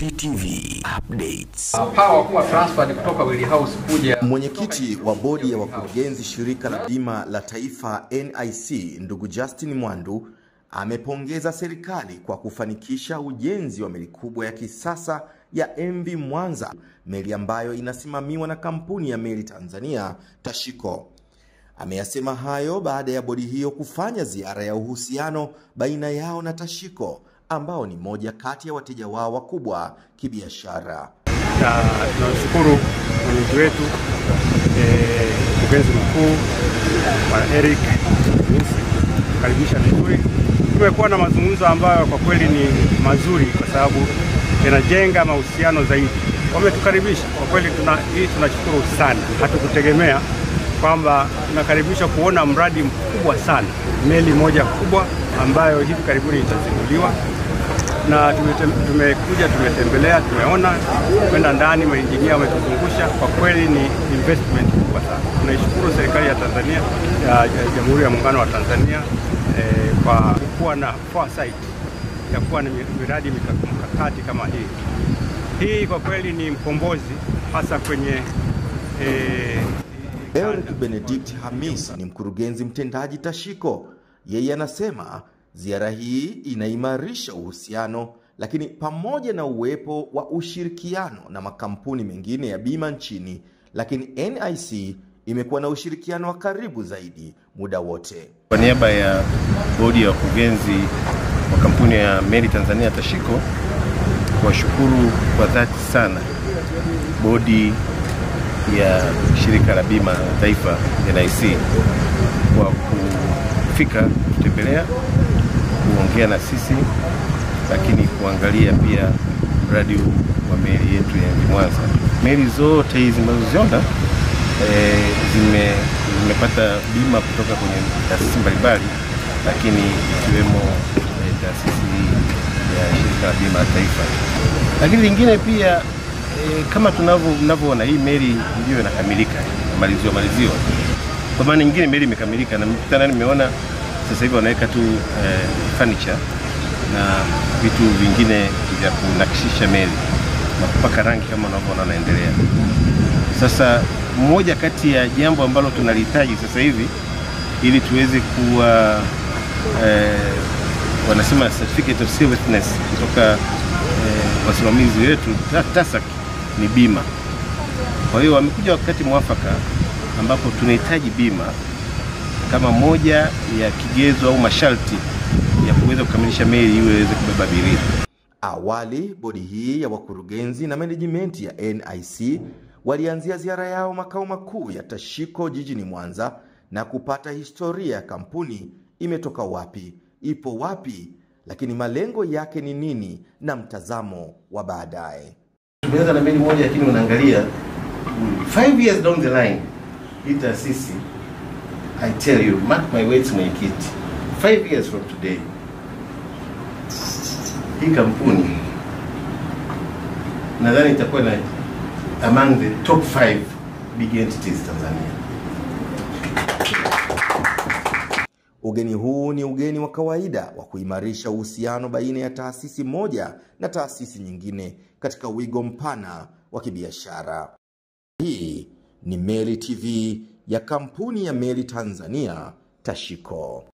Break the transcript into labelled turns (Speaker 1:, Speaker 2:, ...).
Speaker 1: Meli TV updates.
Speaker 2: Power kuwa transferred kutoka Willy House kuja.
Speaker 1: Mwenyekiti wa bodi ya wakurugenzi shirika la bima la taifa NIC ndugu Justin Mwandu amepongeza serikali kwa kufanikisha ujenzi wa meli kubwa ya kisasa ya MV Mwanza, meli ambayo inasimamiwa na kampuni ya meli Tanzania Tashiko. Ameyasema hayo baada ya bodi hiyo kufanya ziara ya uhusiano baina yao na Tashiko, ambao ni moja kati ya wateja wao wakubwa kibiashara.
Speaker 3: Tunashukuru mwenyekiti wetu mkurugenzi mkuu Bwana Eric karibisha vizuri. Tumekuwa na mazungumzo ambayo kwa kweli ni mazuri kwa sababu yanajenga mahusiano zaidi. Wametukaribisha kwa kweli, tunashukuru sana. Hatukutegemea kwamba tunakaribisha kuona mradi mkubwa sana, meli moja kubwa ambayo hivi karibuni itazinduliwa. Na tumekuja, tumetembelea, tumeona, kwenda ndani, maengineer wametuzungusha. Kwa kweli ni investment kubwa sana. Tunaishukuru serikali ya Tanzania, ya Jamhuri ya Muungano wa Tanzania kwa kuwa na foresight ya kuwa na miradi mikakati kama hii. Hii kwa kweli ni mkombozi hasa kwenye
Speaker 1: Eric Benedict Hamis ni mkurugenzi mtendaji Tashiko. Yeye anasema ziara hii inaimarisha uhusiano, lakini pamoja na uwepo wa ushirikiano na makampuni mengine ya bima nchini, lakini NIC imekuwa na ushirikiano wa karibu zaidi muda wote.
Speaker 4: Kwa niaba ya bodi ya wakurugenzi wa kampuni ya meli Tanzania Tashiko, kuwashukuru kwa dhati sana bodi ya shirika la bima la taifa NIC kwa kufika kutembelea, kuongea na sisi, lakini kuangalia pia mradi wa meli yetu ya MV Mwanza. Meli zote hizi mnazoziona zimepata bima kutoka kwenye taasisi mbalimbali, lakini ikiwemo taasisi ya shirika la bima la taifa. Lakini lingine pia kama tunavyoona hii meli ndio inakamilika, maliziwa. Kwa maana nyingine meli imekamilika, na mkutana nimeona sasa hivi wanaweka tu furniture na vitu vingine vya kunakishisha meli na kupaka rangi kama unavyoona naendelea. Sasa moja kati ya jambo ambalo tunalihitaji sasa hivi ili tuweze kuwa wanasema certificate of seriousness kutoka wasimamizi wetu TASAC ni bima. Kwa hiyo wamekuja wakati mwafaka ambapo tunahitaji bima kama moja ya kigezo au masharti ya kuweza kukamilisha meli iweze kubeba abiria.
Speaker 1: Awali bodi hii ya wakurugenzi na management ya NIC walianzia ziara yao makao makuu ya Tashiko jijini Mwanza na kupata historia ya kampuni, imetoka wapi, ipo wapi, lakini malengo yake ni nini na mtazamo wa baadaye.
Speaker 4: Tumeanza na meli moja, lakini unaangalia 5 years down the line hii taasisi, I tell you, mark my words mwenyekiti, 5 years from today hii kampuni nadhani itakuwa na among the top 5 big entities Tanzania.
Speaker 1: Ugeni huu ni ugeni wa kawaida wa kuimarisha uhusiano baina ya taasisi moja na taasisi nyingine katika wigo mpana wa kibiashara. Hii ni Meli TV ya kampuni ya meli Tanzania Tashiko.